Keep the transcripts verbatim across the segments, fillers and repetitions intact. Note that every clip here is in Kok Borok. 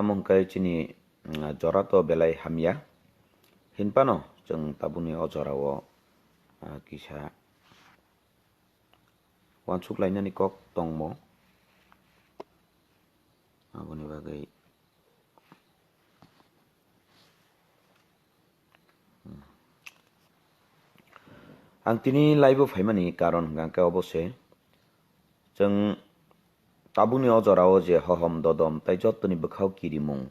Tamo hwnkhe chini, mm, jora to belai hamya. Hinphano chwng tabukni o jorao, ah, kisa uansuk lainani kok tongmo. Aboni bagwi, hmm. Ang tini live-o phaimani karon hwnkha khe obo se, chwng tabukni o jorao je hohom dodom tei jottoni bwkhao kirimung.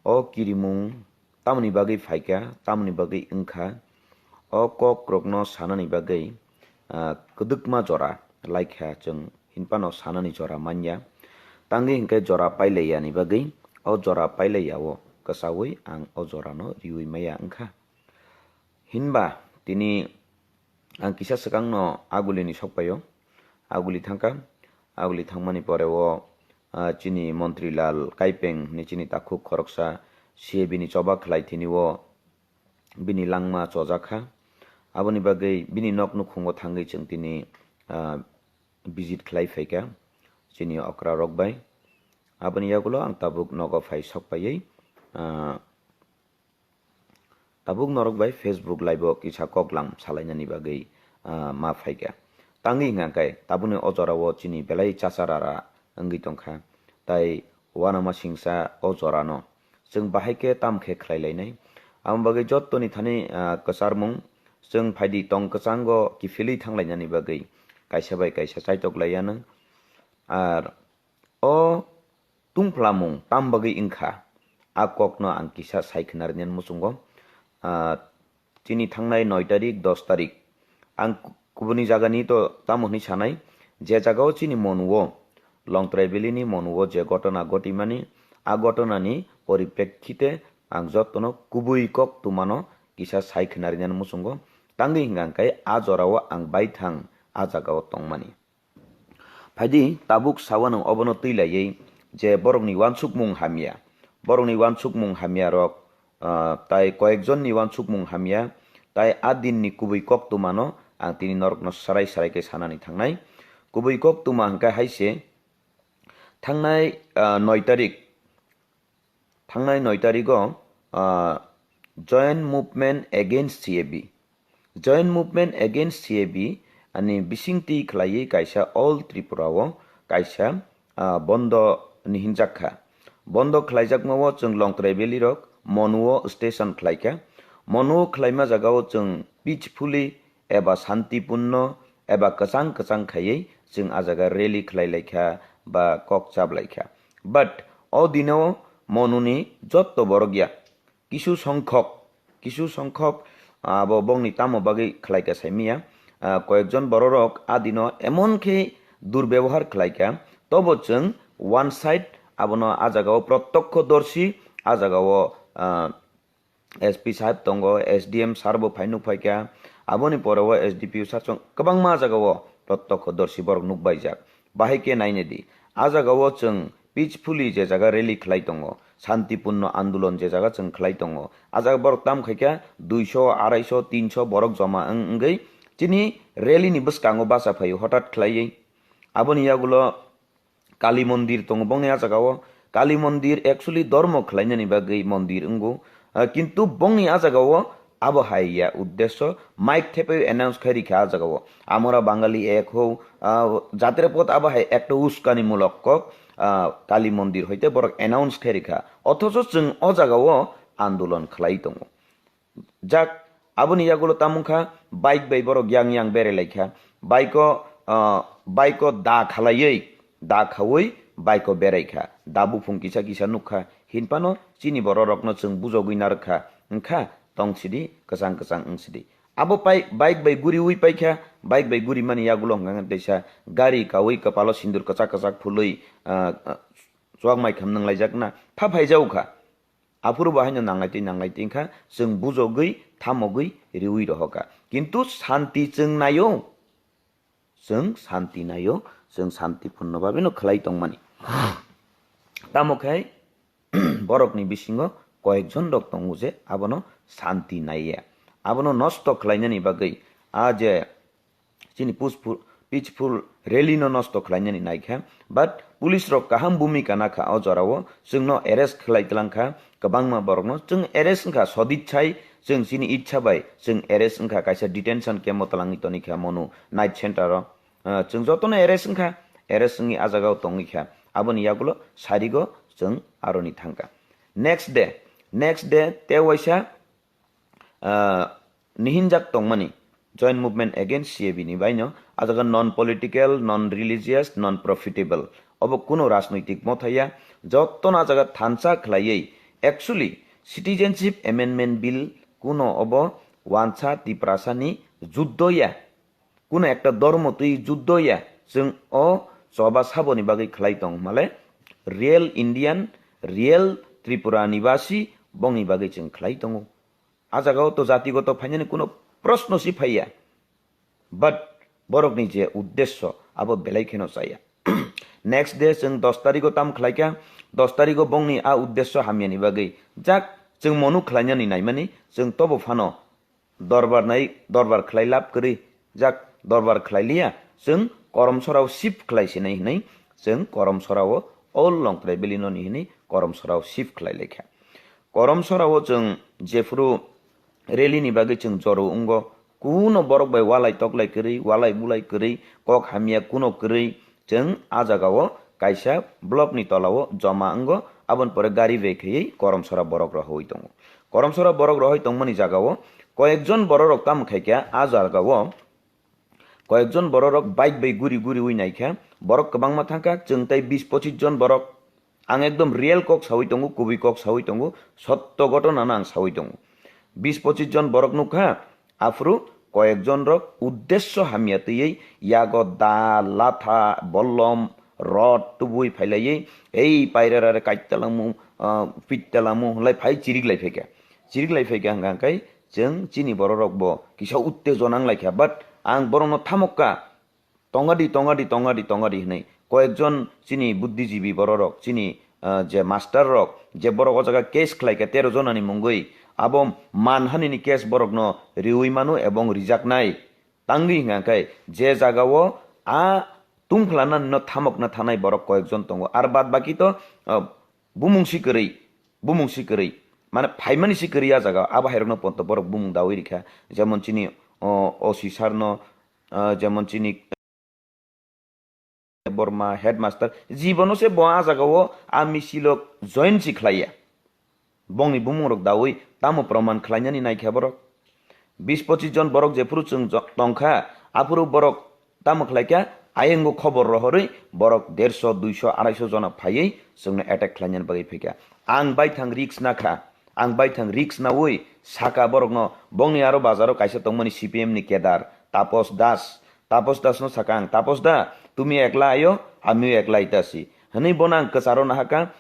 O kirimung tamoni bagwi phaikha, tamoni bagwi wngkha, o kokrokno sanani bagwi, ah, kwdwkma jora laikha chwng, hinphano sanani jora manya. Tangwi hinkhe jora pailaiyani bagwi o jora pailaiyao kwchaui ang o jorano riui maya wngkha. Hinba tini ang kisa swkangno Agulini sokpaio. Aguli thangkha. Aguli thangmani pore o, ah, chini Montri Lal Kaipeng hinwi chini takhuk khoroksa C A B ni choba khlai thini o bini langma chojakha. Aboni bagwi bini nok nukhungo thangwi chwng tini, ah, visit khlai phaikha chini okra rok bai. Aboni yagulo ang tabuk nogo phai sokpaiwi, ah, tabuk norok bai Facebook live-o kisa koklam salainani bagwi, ah, ma phaikha. Tangwi hwnkha khe tabukni o jorao chini belai chachar ara wngwi tongkha. Tai uanama singsa o jorano chwng bahai khe tam khe khlai lainai. Amo bagwi jottoni thani, ah, kwcharmung chwng phaidi tong kwchango kiphilwi thanglainani bagwi kaisa bai kaisa chaitok laiya nwng. Ar o tungphlamung tam bagwi wngkha, a kokno ang kisa sai khna rwni muchungo. Ah, chini thangnai noi tarik, dos tarik ang ku-, kubuni jagani to tamo hwnwi sanai, je jagao chini Monuo, Longtrai Valley ni Monuo je gotona gotimani, a gotonani poriprekkite ang jotono kubui kok tumano kisa sai khna rwni muchungo. Tangwi hwnkha khe a jorao ang baithang a jagao tongmani. Phaidi, tabuk sawanung obono twi laiwi je borokni uansukmung hamya, borokni uansukmung hamya rok, ah, tai koyekjonni uansukmung hamya, tai a dinni kubui koktwmano ang tini norokno sarai sarai khe sanani thangnai. Kubui koktwma hwnkhe hai se, thangnai, ah, noi tarik, thangnai noi tarigo, ah, Joint Movement Against C A B, Joint Movement Against C A B ani bisingtwi khlaiwi kaisa All Tripura o kaisa, ah, bondo ni hinjak kha. Bondo khlaijakma o chwng Longtrai Valley rok Monuo station khlai kha. Monuo khlaima jagao chwng peacefully eba shantipunno eba kwchang kwchang khaiwi chwng a jaga rally khlai lai kha ba kok chap lai kha. But o dino Monuni jotto borok ya, kisu songkhok, kisu songkhok, abo bongni tamo bagwi khlai kha saimiya. Ah, koyekjon bororok a dino emon khe durbebohar khlai kha, tobo chwng one side abono a jagao protyokho dorsi, a jagao, ah, S P saheb tongo, S D M sir bo phai nuk phai kha, aboni pore o S D P O sir chwng kwbangma jagao protyokho dorsi borok nuk bai jak. Bahai khe naina di, a jagao chwng peacefully je jaga rally khlai tongo, shantipunno andolon je jaga chwng khlai tongo, a jaga borok tam khai kha duiso, araiso, tinso borok joma wng wngwi chini rally ni bwskango bacha phai hothat khlaiwi. Aboni yagulo Kali mondir tongo bongni a jagao. Kali mondir actually dormo khlainani bagwi mondir wngo. Ah, kintu bongni a jagao abo hai ya uddesyo, mic thepai announce khai rikha a jagao. Amora Bangali ek ho, ah, jatire pot abo hai ekta uskani mulok kok, ah, Kali mondir hoite borok announce khai rikha. Othocho chwng o jagao andolon khlai tongo. Jak, aboni yagulo tamo wngkha, bike bai borok yang yang berai lai kha. Bike o, ah, bike o da khalaiwi, da khaui bike o berai kha. Da buphung kisa kisa nuk kha. Hinphano chini borok rokno chwng bujogwi narwk kha. Wngkha, tong sidi, kwchang kwchang wng sidi. Abo pai, bike bai guriui pai kha, bike bai guri mani yagulo hwnkha khe teisa gari kaui kwpalo sindur kwchak kwchak phului, ah, ah, chuak mai kham nang laijak na. Pha phai jau kha. Aphuru bo haino nanglai twi nanglai twi wngkha, chwng bujogwi, thamogwi, riui rohokha. Kintu santi chwng naio, chwng santi naio, chwng santipunno babino khlai tongmani. Tamo khai, borokni bisingo koyekjon rok tongo je abono santi naiya. Abono nosto khlainani bagwi, a je chini peaceful, peaceful rally no nosto khlainani naikha, but Police rok kaham bhumika nakha o jorao, chwngno arrest khlai tlang kha kwbangma borokno. Chwng arrest wngkha sodit sai, chwng chini itsa bai chwng arrest wngkha, kaisa detention camp o twlangwi toni kha Monu night center o. Ah, chwng jotono arrest wngkha, arrest wngwi a jagao tongwi kha. Aboni yagulo sarigo chwng aroni thangkha. Next day, next day te waisa, ah, nihinjak tongmani Joint Movement Against C A B ni baino, a jaga non political, non religious, non profitable. Obo kuno rajnoitik mothaya, jottono a jaga thansa khlaiwi. Actually, Citizenship Amendment Bill kuno obo wansa Tiprasa ni juddo ya, kuno ekta dormo twi juddo ya. Chwng o choba saboni bagwi khlai tong male, real Indian, real Tripura nibasi bongni bagwi chwng khlai tongo. A jagao to jatigoto phainani kuno proshno si phaiya. But borokni je uddesyo abo belai kheno chaya. Next day chwng dos tarigo tam khlaikha, dos tarigo bongni a uddesyo hamyani bagwi. Jak chwng Monu khlainani naimani, chwng tobo phano dorbar nai, dorbar khlai lab kwrwi, jak dorbar khlai liya, chwng Koromsorao shift khlai sinai hinwi chwng Koromsorao, all Longtrai Valley noni hinwi Koromsorao shift khlai laikha. Koromsorao chwng jephuru rally ni bagwi chwng joro wngo, kuno borok bai walai toklai kwrwi, walai bulai kwrwi, kok hamya kuno kwrwi, chwng a jagao kaisa block ni tolao joma wngo, aboni pore gari bai khaiwi Koromsora borok rohoi tongo. Koromsora borok rohoi tongmani jagao koyekjon borok rok tamo khaikha a jagao, koyekjon borok rok bike bai guri guri wi naikha, borok kwbangma thangkha, chwng tai bis pochis jon borok. Ang ekdom real kok sawi tongo, kubui kok sawi tongo, sotto ghotona no ang sawi tongo. Bis pochis jon borok nukha, aphuru koyekjon rok uddesyo hamya twiwi yago da, latha, bollom, rod tubui phailaiwi, ei pairarare kaitalamu, ah, pittalamu hwnlai phai chirik lai phaikha. Chirik lai phaikha hwnkha hwnkhe chwng chini borok rok bo kisa uttejona wng laikha, but ang borokno thamokka, tongadi, tongadi, tongadi, tongadi hwnwi. Koyekjon chini buddhijibi bororok, chini, ah, je master rok, je borok o jaga case khlaikha tero jonani mungwi, abo manhanini case borokno riwi mano ebong rijaknai. Tangwi hwnka khe je jagao a tungphlananino thamokna thanai borok koyekjon tongo. Ar bad baki to, ah, bumung si kwrwi, bumung si kwrwi. Mane phaimani si kwrwi a jagao, abo hairokno ponto borok bumung dawi rikha. Jemon chini, o, O C sir no, ah, jemon chini Borma, headmaster, jibono se bo a jagao a misilo join si khlaiya. Bongni bumung rok dawi tamo proman khlainani naikha borok. Bis pochis jon borok jephuru chwng jo-, tongkha, aphuru borok tamo khlaikha, ayengo khobor rohorwi borok derso, duiso, araisho jona phaiwi chwngno attack khlainani bagwi phaikha. Ang baithang risk nakha, ang baithang risk nawi saka borokno, bongni aro bazaro kaisa tongmani C P M ni kedar, Tapos Das, Tapos Das no saka ang, "Tapos da, tumi ekla ayo, amiyo ekla aita si." Hwnwi bono ang kwcharo nahaka,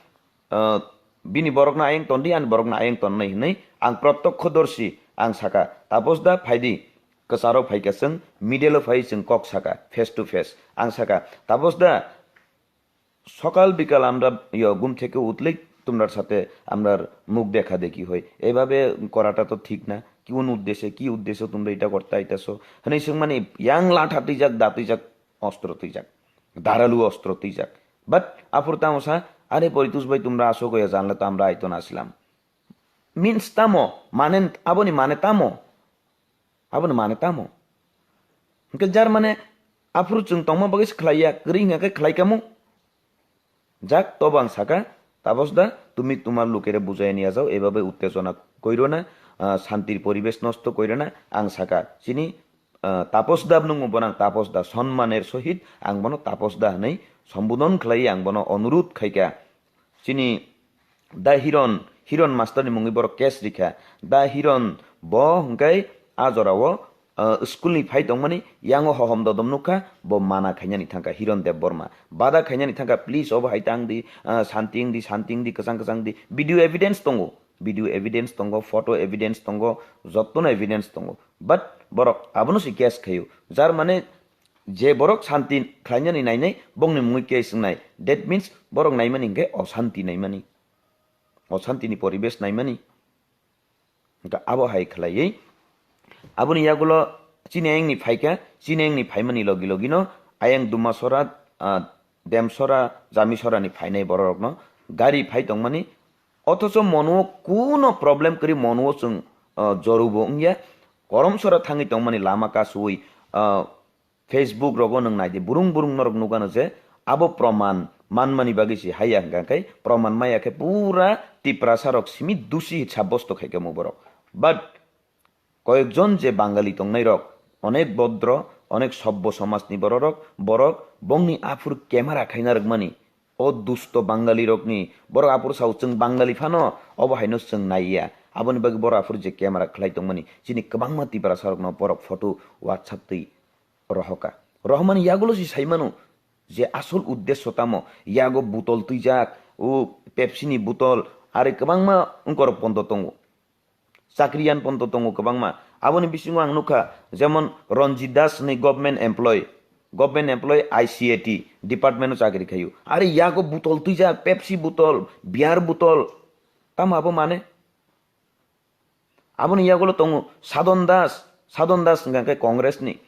ah, bini borokno ayang tondi, ani borokno ayang tonnai hwnwi ang protokho dorsi ang saka, "Tapos da, phaidi." Kwcharo phaikha chwng, middle o phai chwng kok saka, face to face. Ang saka, "Tapos da, সকাল বিকাল আমরা, ইয়ো, ঘুম থেকে উঠলেই তোমরার সাথে আমরার মুখ দেখা দেখি হয়। এভাবে করাটা তো ঠিক না। কোন উদ্দেশ্যে, কি উদ্দেশ্যে তোমরা এটা করতে আইতাছো?" Hwnwi swngmani, yang latha twijak, da twijak, ostro twijak, daralu ostro twijak. But aphuru tamo sa, "আরে পরিতোষ ভাই, তোমরা আসো কইয়া, জানলে তো আমরা আইতো না আসলাম।" Means tamo, mane, aboni mane tamo? Aboni mane tamo? Hwnkhe jar mane aphuru chwng tongma bagwi se khlaiya, kwrwi hwnkha khe khlai kamo? Jak tobo ang saka, "Tapos da, তুমি তোমার লোকেরে বুঝাই নিয়ে যাও, এভাবে উত্তেজনা কইরো না, আহ, শান্তির পরিবেশ নষ্ট কইরো না।" Ang saka, chini, ah, Tapos da, nung bono ang Tapos da, sonmaner sohit ang bono Tapos da hwnwi sombodon khlaiwi ang bono onurudh khaikha. Chini da Hiron, Hiron master ni mungwi borok case rikha. Da Hiron bo hwnkhe a jorao, ah, school ni phai tongmani, yango hohom dodom nukha, bo mana khainani thangkha Hiron Debbarma. Bada khainani thangkha, "Please, obo hai tang di, ah, santi wng di, santi wng di, kwchang kwchang di." Video evidence tongo, video evidence tongo, photo evidence tongo, jottono evidence tongo. But borok abono se case khaio. Jar mane je borok santi khlainani nainai, bongni mungwi case wngnai. That means borok naimani hwnkhe osanti naimani. Osanti ni poribesh naimani. Hwnkhe abo hai khlaiwi. Aboni yagulo chini ayang ni phaikha, chini ayang ni phaimani logi logi no ayang Dumasora, ah, Demsora, Jamisora ni phainai borok rokno gari phai tongmani, othocho monuo kuno problem kwrwi monuo chwng, ah, jorubo wngya. Koromsora thangwi tongmani lama kasuwi, ah, Facebook rogo nwng naidi, burung burung norok nukgano je abo proman manmani bagwi se haiya hwnkha khe, proman maya khe pura Tiprasa rok simi dusi sabbosto khaikha mo borok. But koyekjon je Bangali tongnairok, onek bodro, onek sobbo somajni bororok, borok bongni aphuru camera khaina rwkmani, o dusto Bangalirokni, borok aphuru sao chwng Bangali phano, obo haino chwng naiya. Aboni bagwi borok aphuru je camera khlai tongmani, chini kwbangma Tiprasarokno borok photo WhatsApp twi rohoka. Rohmani yagulo si saimano je asol uddesyo tamo, yago butol twijak, o Pepsi ni butol, are kwbangma wngkorok pondo tongo. Chakriyan pondo tongo kwbangma. Aboni bisingo ang nukha, jemon Ranjit Das ni government employee, government employee I C A T department o chakri khaio. Are yago butol twijak, Pepsi butol, beer butol, tamo abo mane? Aboni yagulo tongo Sadon Das, Sadon Das hwnkha khe Congress ni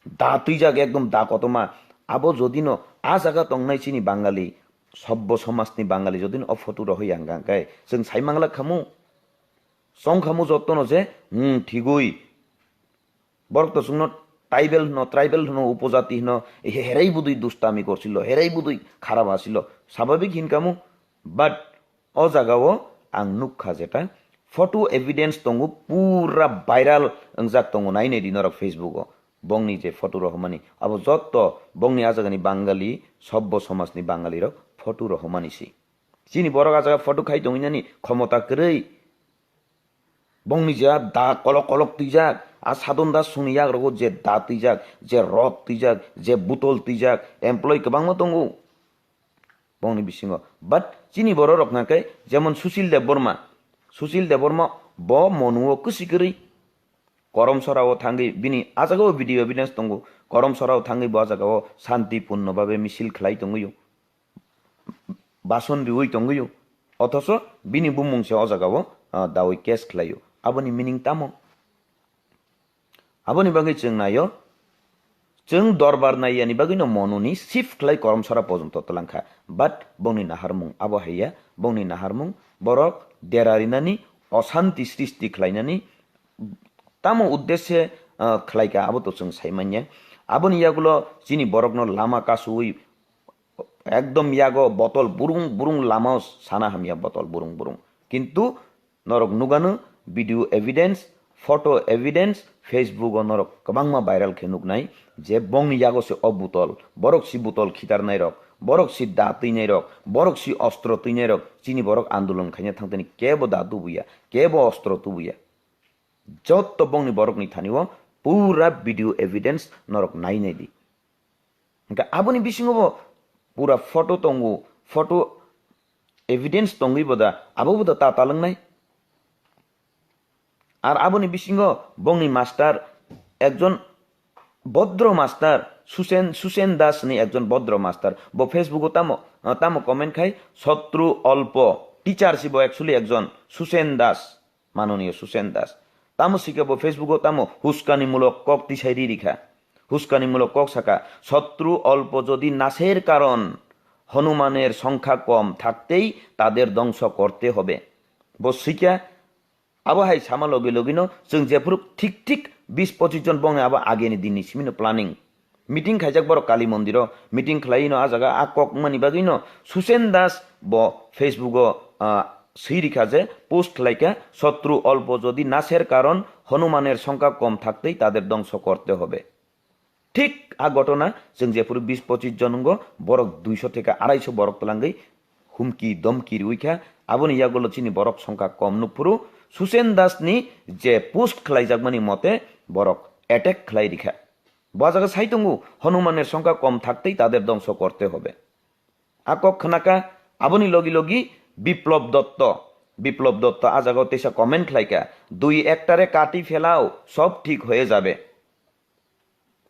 da twijak, ekdom da kotorma. Abo jodino a jaga tongnai chini Bangali, sobbo somajni Bangali jodino o photo rohoi hwnkha khe chwng sai mangla khamu. Chong khamu jottono je, hmm, thigwi. Borok to chwngno tribal hwno, tribal hwno, upojati hwno, he-, herai budui dustami korsilo, herai budui kharap asilo. Sababik hinkamu, but o jagao ang nukha jeta photo evidence tongo, pura viral wngjak tongo, nainai di norok Facebook o. Bongni je photo rohormani, abo jotto bongni a jagani Bangali, sobbo somajni Bangalirok photo rohormani si. Chini borok a jaga photo khai tongwi nani khomota kwrwi. Bongni je a da kolok kolok twijak, a Sadon Das songni yagrogo je da twijak, je rod twijak, je butol twijak, employee kwbangma tongo bongni bisingo. But chini bororok hwnkha khe jemon Sushil Debbarma, Sushil Debbarma bo monuo kwsi kwrwi Koromsora o thangwi bini a jagao video evidence tongo, Koromsora o thangwi bo a jagao shanti punno babe misil khlai tongwio. Bason riui tongwio, othocho bini bumung se o jagao, ah, dawi case khlaio. Aboni meaning tamo? Aboni bagwi chwng naio, chwng dorbar naiyani bagwino monuni sif khlai Koromsora pojonto twlangkha. But bongni naharmung abo haiya, bongni naharmung borok dera rinani, oshanti srishti khlainani tamo uddesye, ah, khlaika abo to chwng sai manya. Aboni yagulo chini borokno lama kasuwi ekdom yago botol burung burung lamao sana hamya botol burung burung. Kintu norok nugano video evidence, photo evidence, Facebook o norok kwbangma viral khe nuknai je bongni yago se o botol, borok si botol khitarnai rok, borok si da twinai rok, borok si ostro twinai rok, chini borok andolon khaina thangtani kebo da tubuya, kebo ostro tubuya. Jotto bongni borokni thani o pura video evidence norok nai nai di. Hwnkhe aboni bisingo bo pura photo tongo, photo evidence tongwi bo da, abo bo da ta talwngnai. Ar aboni bisingo bongni master ekjon bodro master, Susen, Susen Das ni ekjon bodro master. Bo Facebook o tamo, tamo comment khai, Sotru Olpo, teacher si bo actually ekjon, Susen Das. Manoniyo Susen Das. Tamo sikhe bo Facebook o tamo huskani mulok kok tisai ri rikha. Huskani mulok kok saka, "শত্রু অল্প যদি নাশের কারণ, হনুমানের সংখ্যা কম থাকতেই তাদের ধ্বংস করতে হবে।" Bo sikha, abo hai sama logi logino chwng jephuru thik thik bis pochis jon bongni abo ageni dinni simino planning. Meeting khaijak borok Kali mondiro, meeting khlai no a jaga a kok wngmani bagwi no Susen Das bo Facebook o, ah, swi rikha je post khlaikha, "শত্রু অল্প যদি নাশের কারণ, হনুমানের সংখ্যা কম থাকতেই তাদের ধ্বংস করতে হবে।" Thik a ghotona chwng jephuru bis pochis jon wngo, borok duiso theke araiso borok twlangwi humki domki riwi kha, aboni yagulo chini borok songkha kom nukphuru Susen Das ni je post khlaijakmani mote borok attack khlai rikha. Bo jaga sai tongo, "হনুমানের সংখ্যা কম থাকতেই তাদের ধ্বংস করতে হবে।" A kok khnaka, aboni logi logi Biplab Dotto, Biplab Dotto a jaga o teisa comment khlaika, "দুই একটারে কাটি ফেলাও, সব ঠিক হয়ে যাবে।"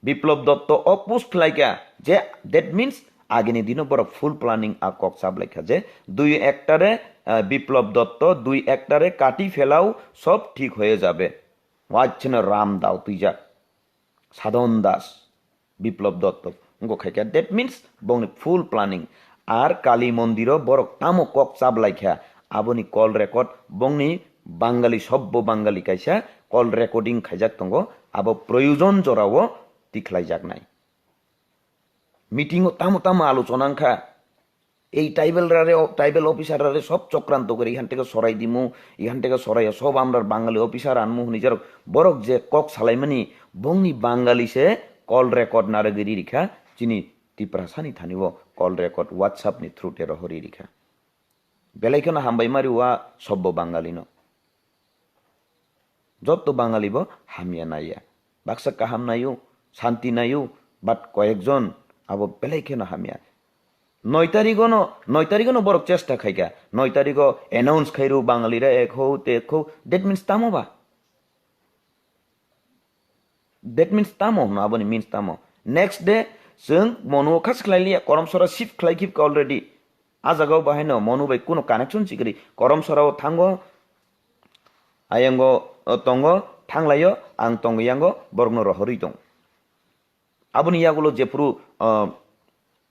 Biplab Dotto o post khlaika je, that means agini dino borok full planning a kok chaplaikha je, "দুই একটারে, ah, Biplab Dotto, দুই একটারে কাটি ফেলাও, সব ঠিক হয়ে যাবে।" Wachcheno Ram Dao twijak, Sadon Das, Biplab Dotto, Wngkha khe, that means bongni full planning. Ar Kali mondiro borok tamo kok chablai kha, aboni call record bongni Bangali, sobbo Bangali kaisa call recording khaijak tongo, abo proyojon jorao tikhlaijaknai. Meeting o tamo tamo alochona wngkha, ei tribal rare, tribal officer rare sob chokranto kori, ihan teke sorai dimu, ihan teke sorai, sob amrar Bangali officer anmu hwnwi jarok. Borok je kok salaimani, bongni Bangali se call record narwgwi ri rikha, chini Tiprasani thani o call record WhatsApp ni through te rohori rikha. Belai kheno hambai mari wa sobbo Bangali no. Jotto Bangali bo hamya naiya. Baksa kaham naio, santi naio, but koyekjon abo belai kheno hamya. Noi tarigo no, noi tarigo no borok chesta khaika. Noi tarigo announce khairu Bangali ra ek ho, te ek ho. That means tamo ba? That means tamo hwno, aboni means tamo? Next day, chwng Monu o khas khlai liya, Koromsora shift khlai khibka already. A jaga o bahai no Monu bai kuno connection chikri. Koromsora o thango, ayango, o, tongo, thanglaio, ang tongo yango, borokno rohorwi tong. Aboni yagulo jephuru, o,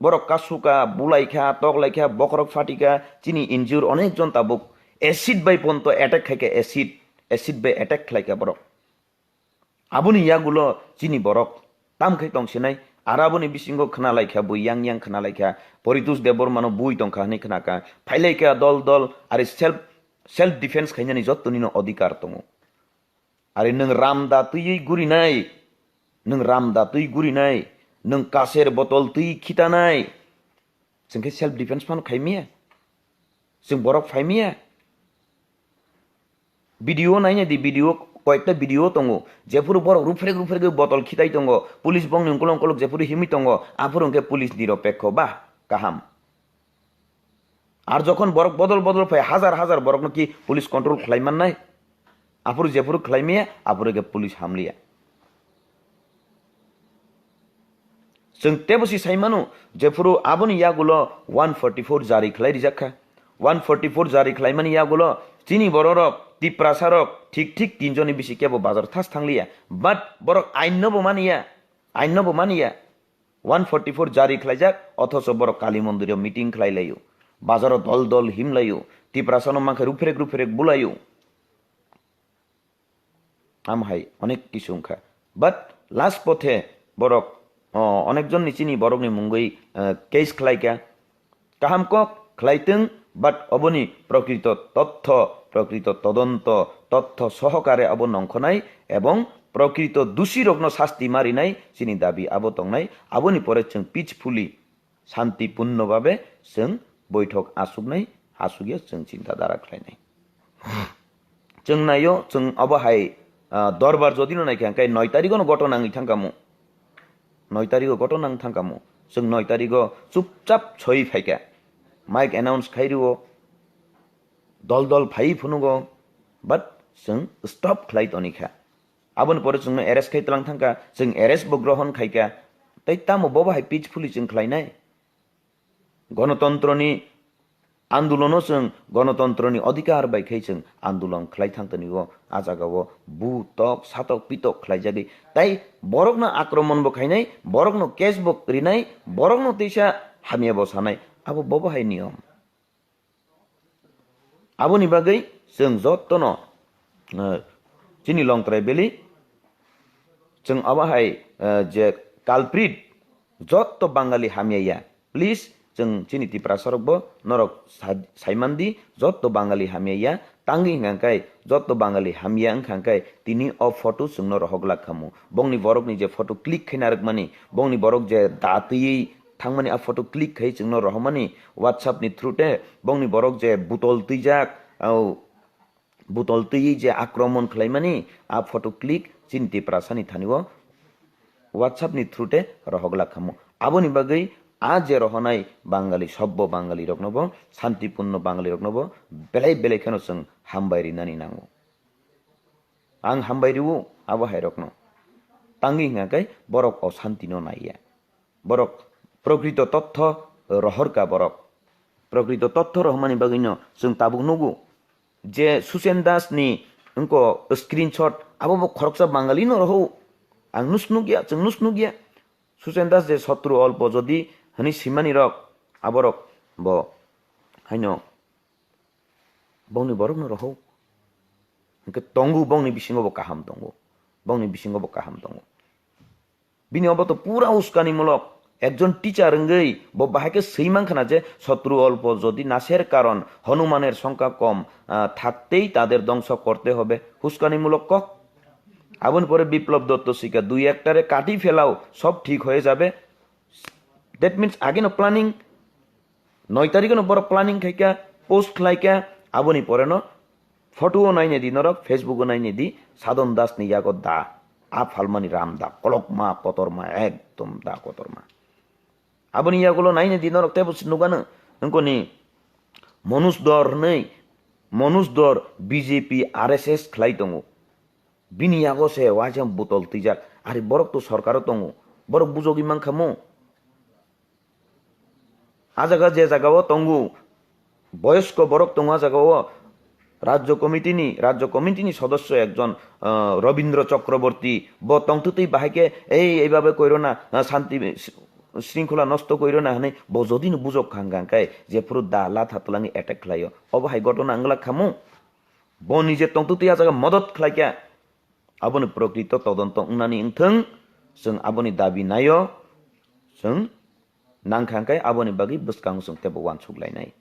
borok kasuka, bulaikha, toklaikha, bokhorok phatikha, chini injure onek jon tabuk acid bai ponto attack khaikha, acid, acid bai attack khlaikha borok. Aboni yagulo chini borok tam khe tongsinai, ar aboni bisingo khna laikha, bui yang yang khna laikha, Poritos Debbarmano bui tongkha hwnwi khnakha, phailaikha dol dol, ari self, self defense khainani jottonino odhikar tongo. Ari nwng ram da twiwi gurinai, nwng ram da twi gurinai, nwng kaser botol twi khitanai, chwng khe self defense phano khaimiya, chwng borok phaimiya. Video naina di, video, koyekta video tongo, jephuru borok ruphre ruphre botol khitai tongo, police bongni ungkulung ungkuluk jephuru himwi tongo, aphuru hwnkhe police niro pekho ba kaham. Ar jokhon borok bodol bodol phai, hazar hazar borokno ki police control khlai mannai? Aphuru jephuru khlai maya, aphuru khe police hamliya. Chwng tebo si sai mano, jephuru aboni yagulo one forty-four jari khlai rijak kha. One forty-four jari khlaimani yagulo chini bororok, Tiprasarok, thik thik tinjoni bisi kebo bazar thas thangliya. But borok ainno bo maniya, ainno bo maniya. One forty-four jari khlaijak, othocho borok Kali mondirio meeting khlai laio. Bazaro dol dol him laio. Tiprasano mankhe ruphirek ruphirek bulaio. Amo hai onek kisu wngkha. But last pothe borok, o, onek jonni chini borokni mungwi, eh, case khlaikha. Kaham kok khlaitwng, but oboni prokrito totho, prokrito todonto, totho sohokare abo nongkhonai ebong prokrito dusirokno sasti marinai chini dabi abo tongnai. Aboni pore chwng peacefully, shantipunno babe chwng boithok asuknai, asukya chwng chinta dara khlainai. Chwng naio, chwng abo hai, ah, dorbar jodino naikha, hwnkhe noi tarigo no goto nangwi thangkamo. Noi tarigo goto nang thangkamo. Chwng noi tarigo chupchap soi phaikha. Mic announce khai rwo. Dol dol phai phunugo. But chwng stop khlai tonikha. Aboni pore chwngno arrest khai tlang thangkha. Chwng arrest bo grohon khaikha. Tei tamo bobo hai peacefully chwng khlainai? Gonotontroni andulono chwng gonotontroni odhikar bai khai chwng andulon khlai thang tonio, a jagao bu tok, satok, pitok khlaijagwi. Tai borokno akromon bo khainai, borokno case bo rinai, borokno teisa hamya bo sanai. Abo bobo hai niyom. Aboni bagwi chwng jottono, eh, chini Longtrai Valley, chwng abo hai, eh, je culprit, jotto Bangali hamya ya. Please, chwng chini Tiprasarokbo norok sa-, saimandi, jotto Bangali hamya ya. Tangwi hwnkha khe, jotto Bangali hamya wngkha khe, tini o photo chwngno rohok lak khamu. Bongni borokni je photo click khaina rwkmani, bongni borok je da twiwi thangmani, a photo click khai chwngno rohormani WhatsApp ni through te, bongni borok je butol twijak, au, butol twiwi je akromon khlaimani, a photo click chini Tiprasani thani o WhatsApp ni through te rohok lak khamu. Aboni bagwi a je rohonai Bangali, sobbo Bangali rokno bo, shantipunno Bangali rokno bo belai belai kheno chwng hambai rinani nango. Ang hambai rwo abo hai rokno. Tangwi hwnkha khe borok o shanti no naiya. Borok prokrito totho rohorka borok. Prokrito totho rohormani bagwino chwng tabuk nugo je Susen Das ni wngko screenshot, abo bo khoroksa Bangali no roho. Ang nus nukya, chwng nus nukya. Suchen Das je sotru olpo jodi hwnwi simani rok, aborok bo haino bongni borokno rohok. Hwnkhe tongo, bongni bisingo bo kaham tongo, bongni bisingo bo kaham tongo. Bini obo to pura uskanimulok. Ekjon teacher wngwi bo bahai khe swi mankha na je, "Sotru olpo jodi naser karon, Hanumaner songkha kom, ah, thakteই tader dongso korte hobe." Uskanimulok kok. Aboni pore Biplab Dotto sikha, "Dui ektare kati phelao, sob thik hoye jabe." That means, ageno planning, noi tarikh no borok planning khaikha, post khlaikha, aboni pore no photo o nainai di norok, Facebook o nainai di, Sadhan Das ni yago da, a phalmani ram da, kolokma kotorma, ekdom da kotorma. Aboni yagulo nainai di norok tebo se nugano, wngkoni Manoj Dhar hwnwi, Manoj Dhar B J P R S S khlai tongo. Bini yago se waisa botol twijak, ari borok to sorkaro tongo, borok bujogwi mankha mo. A jaga je jaga o tongo, boyosko borok tongo a jaga o, Rajya Committee ni, Rajya Committee ni sodosyo ekjon, ah, Rabindra Chakraborty, bo tongtwtwi bahai khe, "Ei, eibabe koirona, ah, shanti, shringkhola nosto koirona," hwnwi bo jodi no bujok kha hwnkha khe, jephuru da latha twlangwi attack khlaio, obo hai ghotona wngla khamu? Bo nije tongtwtwi a jaga modot khlaikha, aboni prokrito todonto wngnani wngthwng, chwng aboni dabi naio, chwng nangkha hwnkhe aboni bagwi bwskango chwng teibo uansuk lainai.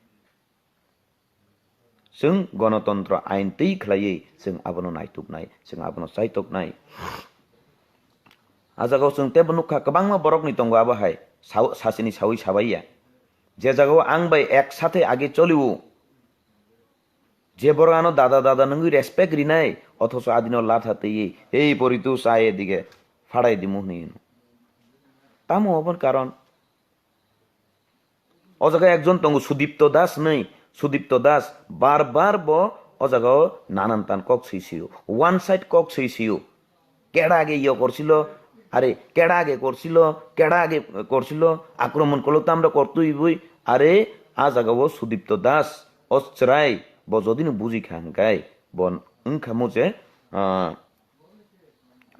Chwng gonotontro ain twi khlaiwi chwng abono naituknai, chwng abono chaitoknai. A jagao chwng teibo nukha, kwbangma borokni tongo abo hai, sao-, sasini sawi sabaiya. Je jagao ang bai ek sathe age choliwo, je borok ano dada dada nungwi respect rinai, othocho adino latha twiwi, "Ei poritu cha edige, pharai dimu," hwnwi hino. Tamo oboni karon? O jaga ekjon tongo Sudipto Das hwnwi, Sudipto Das bar bar bo o jagao nanan tan kok swi sio, one side kok swi sio. Keda age yo korsilo, are keda age korsilo, keda age korsilo, akromon kolo tamra kortwi bui, are a jagao Sudipto Das, o chwrai, bo jodi no buji kha hwnkhe, bo wngkha mo je, ah,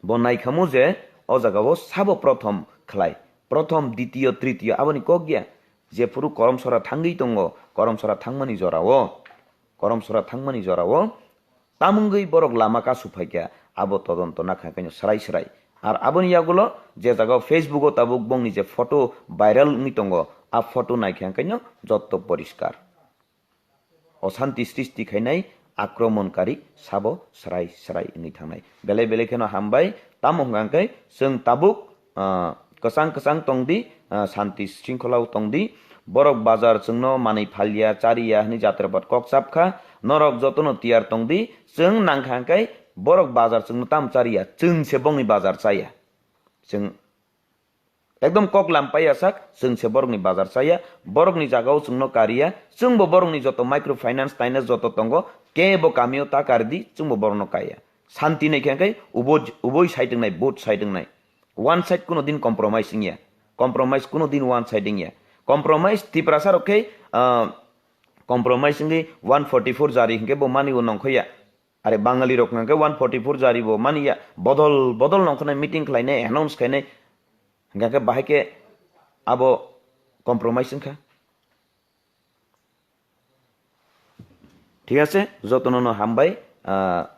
bo naikhamu je o jagao sabo prothom khlai, prothom, ditiyo, tritiyo, aboni kok ya. Jephuru Koromsora thangwi tongo, Koromsora thangmani jorao, Koromsora thangmani jorao tamungwi borok lama kasu phaikha, abo todonto nakha kaino srai srai. Ar aboni yagulo je jagao Facebook o tabuk bongni je photo viral wngwi tongo, a photo naikha kaino jotto poriskar. Osanti srishti khainai akromonkari sabo srai srai wngwi thangnai. Belai belai kheno hambai, tamo hwnkha hwnkhe chwng tabuk, ah, kwchang kwchang tongdi, ah, santi shringkholao tongdi. Borok bazar chwngno manwi phalya, chariya hwnwi jatrapat kok chapkha. Norok jotono tiyar tongdi. Chwng nangkha hwnkhe borok bazar chwngno tamo chariya, chwng se bongni bazar chaya. Chwng Ekdom kok lam paiya sak, chwng se borokni bazar chaya, borokni jagao chwngno kariya, chwngbo borokni joto microfinance taina joto tongo, kebo kamio ta karidi, chwngbo borokno kaiya. Santi naikha khe ubo, uboi side wngnai, both side wngnai. One side kuno din compromise wngya. Compromise kuno din one side wngya. Compromise Tiprasa rok khe, ah, compromise wngwi one forty-four jari hinkhe bo mani o nongkhoya. Are Bangali rok hwnkhe one forty-four jari bo mani ya, bodol, bodol nongkhornai, meeting khlainai, announce khainai. Hingkha khe bahai khe abo compromise wngkha. Thik ase, jotono no hambai, ah,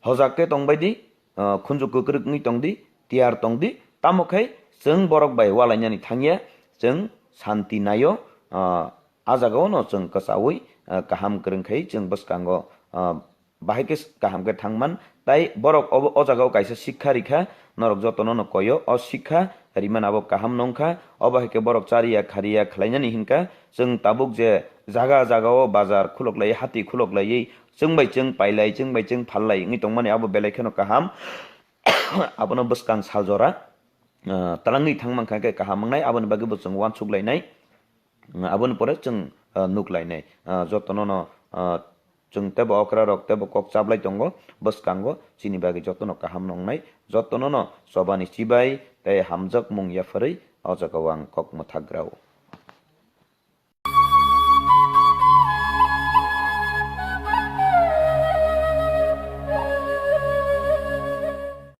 hojak khe tongbai di, ah, khunju kwkrwk wngwi tong di, tiyar tong di, tamo khai chwng borok bai walainani thangya, chwng santi naio, ah, a jagao no chwng kwchaui, ah, kaham kwrwng khai chwng bwskango, ah, bahai khe kaham khe thangman. Tai borok obo, o jagao kaisa sikha rikha, norok jotono no koyo. O sikha rimani abo kaham nongkha. Obo hai khe borok chariya khariya khlainani hinkha. Chwng tabuk je jaga jagao bazar khulok lai, hati khulok laiwi, chwng bai chwng pailai, chwng bai chwng phallai wngwi tongmani abo belai kheno kaham. Abono bwskang sal jora, ah, twlangwi thang mankha khe kaham wngnai, aboni bagwi bo chwng uansuk lainai. Aboni pore chwng, ah, nuk lainai. Ah, jotono no, ah, chwng teibo okra rok teibo kok chaplai tongo, bwskango chini bagwi jotono kaham nongnai, jotono no chobani chibai tei hamjakmung yapharwi o jaga o ang kok mwthak rw-o.